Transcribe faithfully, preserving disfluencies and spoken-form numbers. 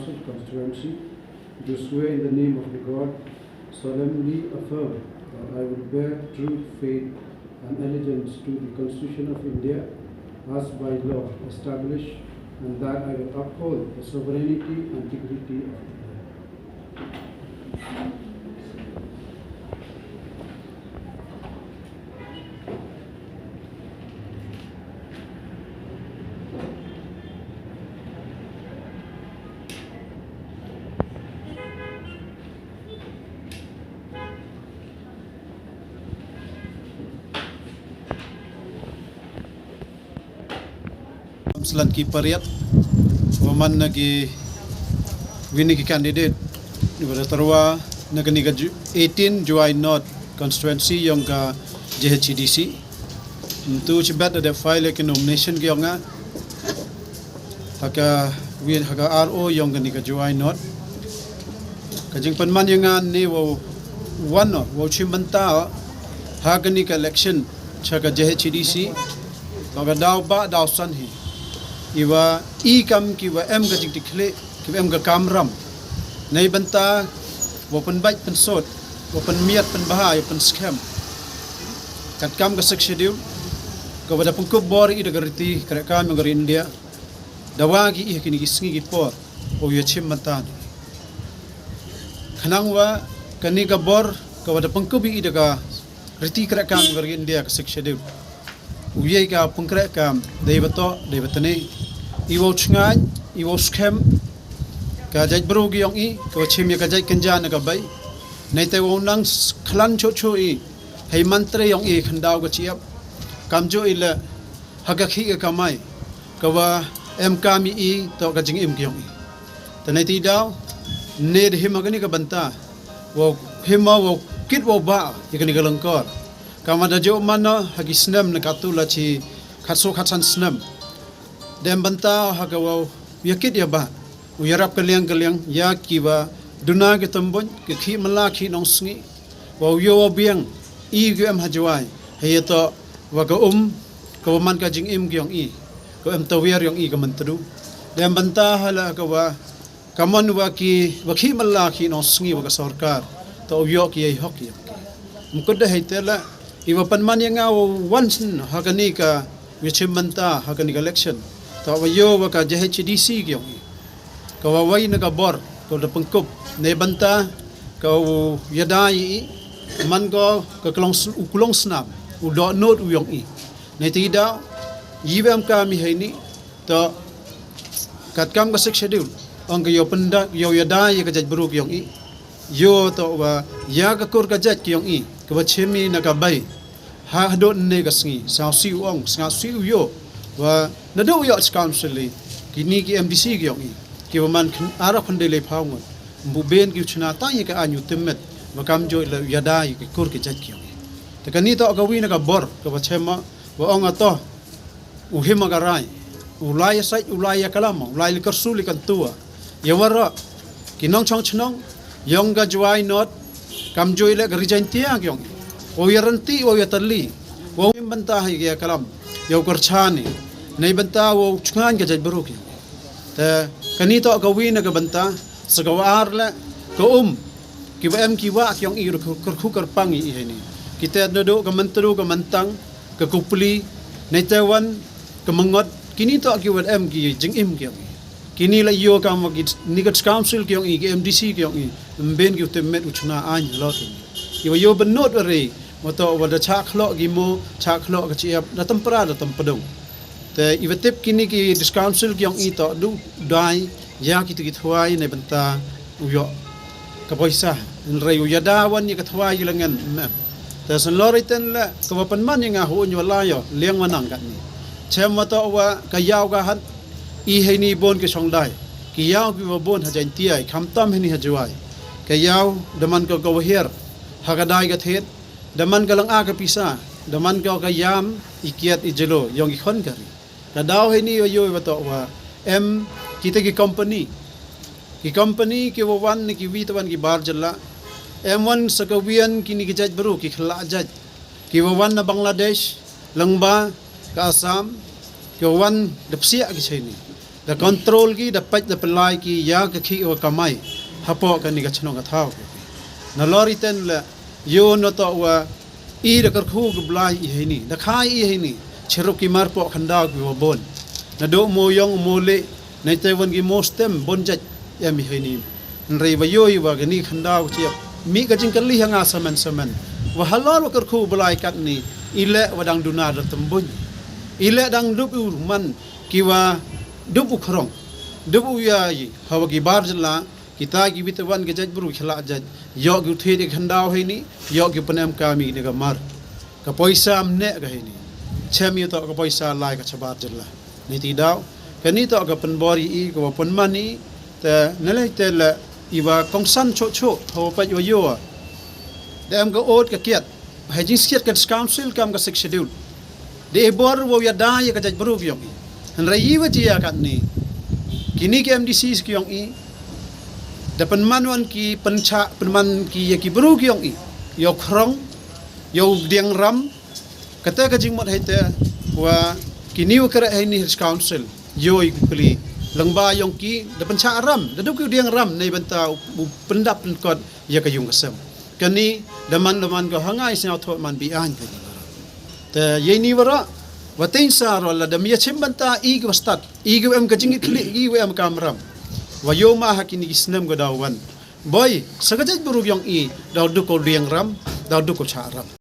Constituency, do swear in the name of the God, solemnly affirm that I will bear true faith and allegiance to the Constitution of India as by law established, and that I will uphold the sovereignty and dignity of India. Slan ki pariat wa man na ki wini ki candidate wa da tarwa na kani ka Ju- eighteen Jowai North constituency yong ka J H A D C. Ntu chibat da file ki nomination ki yong nga ha ka win ha ka R O yong kani ka Jowai North. Ka jingpynman yong nga ni wa wan wa chim bynta ha kani ka election cha ka J H A D C. Ka daw ba daw san hi. Iwa i kam ki wa em ka jingtikhle ki wa em ka kamram. Nei bynta wa pynbait pynsot wa pynmiat pynbha ya pynskhem. Kat kam ka Sixth Schedule ka wa da pynkup bor i da ka riti kre kam yong ka ri India. Da wa ki i kini ki sngi ki por o ya chim bynta. Khnang wa kani ka bor ka wa da pynkup i da ka riti kre kam yong ka ri India ka Sixth Schedule. U yei ka pungkre kam dei bato dei batane. I wow chngain i wow skhem ka jait bru ki yong i ka wa chim ya ka jait kynja na ka bai. Nei te wow nang khlan cho cho i hei mantre yong i khandaw ka chiap. Kam jo i le ha ka khi ka kamai ka wa em kam i i to ka jingim ki yong i. Te nei ti daw ne de hima kani ka bynta wow hima wow kit wow ba i kani ka lengkor. Kama da jo mana ha ki snem na katu la chi khatso khatsan snem. Dem bynta ha ka wow ya kit ya ba u ya rap ka liang ka liang ya ki wa duna ki tembon ki khi mala khi nong sngi. Wow yo wow biang i ki em ha Jowai ha ya to wa ka um ka wa man ka jingim ki yong i ka em tawiar yong i ka mentru. Dem bynta ha la ka wa ka mon wa ki wa khi mala khi nong sngi wa ka sorkar to u yo ki yei hok yong ki. Mkut da hei te la i wa pynman ya nga wa wan sin ha kani ka wa chim bynta ha kani ka election. To wa yo wa ka J H A D C ki yong i ka wa wai na ka bor ka da pengkup nei bynta ka u yada i man ko ka klong s- u klong snam u do not u yong i. Nei ti da i wem ka mi hei ni to kat kam ka Sixth Schedule ong ka yo pynda yo yada i ka jait bru ki yong i. Yo to wa ya ka kur ka jait ki yong i ka wa chim i na ka bai. Ha hadot ne ka sngi sa si u ong snga si u yo wa na do yo council i kini ki M D C ki yong i ki wa man khan ara khan de le phaw ngon. Mbu ben ki u chna ta i ka anyu timet wa kam jo i la yada i ka kur ka jait ki yong i. Te kani to ka wi na ka bor ka wa chema wa ong ato u hima ka rai u lai ya sait u lai ya kalama u lai li karsu li kan tua ya wara ki nong chong chnong yong ka Jowai North kam joi le ka rijain tia ki yong o ya ranti o ya tali o him banta ha ya kalam ya u karchani nei banta o chungan ka jait bru ki te kani to ka wi na ka banta sa ka wa ar le ka um ki wa em ki wa ki yong i ru kar khu kar pang i heni ki te do ka mentru ka mentang ka kupli nei te wan ka mengot kini to ki wa em ki jingim ki yong i kini la yo ka ma ki ni ka council ki yong i ki M D C ki yong i mben ki u te met u chuna ain lo ki ki wa yo benot re ma to wa da cha khlo ki mo cha khlo ka chiap da tempra da tempadong. Te i wa tip kini ki dis council ki yong i to du dai ya ki tu ki thwai ne benta u yo ka poisa nrei u ya da wan ya ka thwai ki lengen mem. Te sen lori ten le ka wa penman ya nga hu un yo la yo liang wa nang kat ni chem wa to wa ka yaw ka hat i hei ni bon ki song dai ki yaw ki wa bon ha jain tiai kham tam hei ni ha juai ka yaw da man ka ka wa hiar ha ka dai ka thet da man ka lang a ka pisa da man ka ka yam i kiat i jelo yong i khon kari. Ka daw hei ni wa yo wa to wa em kita ki company ki company ki wa wan ni ki wi ta wan ki bar jela em wan sa ka wian kini ki jait bru ki khla jait ki wa wan na Bangladesh langba ka Assam ki wa wan da psiak ki chai ni Da control ki, da peit da pynlait ki ïa ka khih wa kamai hapoh kani ka chnong ka thaw. Nalor iten la ïoh na to wa i da kyrkhu ka Blai i heini, da khai i heini, chirup ki marpoh khyndaw ki wa bun. Naduh mo ïong mo leh, na ite wan ki mo stem bun jait em i heini. Hynrei wa ïoh i wa kani khyndaw ka chiap mih ka jingkylli ha nga samen samen, wa halor wa kyrkhu Blai katni, i leh wa dang duna da tymbuin, i leh dang dup u man ki wa dup u khrong, dup u ïa i, hawa ki bar jylla, kita ki bit wan ka jait bru ki khlak jait, ïoh ki u thied ïa ka khyndaw heini, ïoh ki u pynem kam ïa kani ka mar. Ka poisa ym neh ka heini. Chem ïa to ka poisa lai ka shabar jylla. Ni ti daw, kani to ka pynbor ïa i, ka wa pynman i, te nalei te la i wa kongsan choh choh, hawa peit wa ïoh. Da em ka ot ka kiad, ha jingshiat ka District Council kam ka Sixth Schedule. Da e bor wa ïada ïa ka jait bru ki ïong i. Hynrei i wa jia katni, kini ki M D Cs ki ïong i, da pynman wan ki pynchah, pynman ki ïa ki bru ki ïong i, ïa u khrong, ïa u diang ram, kata ka jingmut heite wa kini wa kyreh heini District Council, ïoh i ki pli, lyngba ïong ki, da pynchah ram, da duh ki u diang ram, nei bynta u, u pyndap pynkot ïa ka ïung ka sem. Kani, da man, da man ka hangai sñiaw thot man bi ain ka ïung ka ram. Te ïa ini wa ra, wa teng sa ro la da mia chim bynta i ki wa stad, i ki wa em ka jingit khlieh, i wa em ka ram. Wa ïoh ma ha kini ki snem ka daw wan. Boi, sa ka jait bru ïong i, daw duh ko diang ram, daw duh ko chah ram.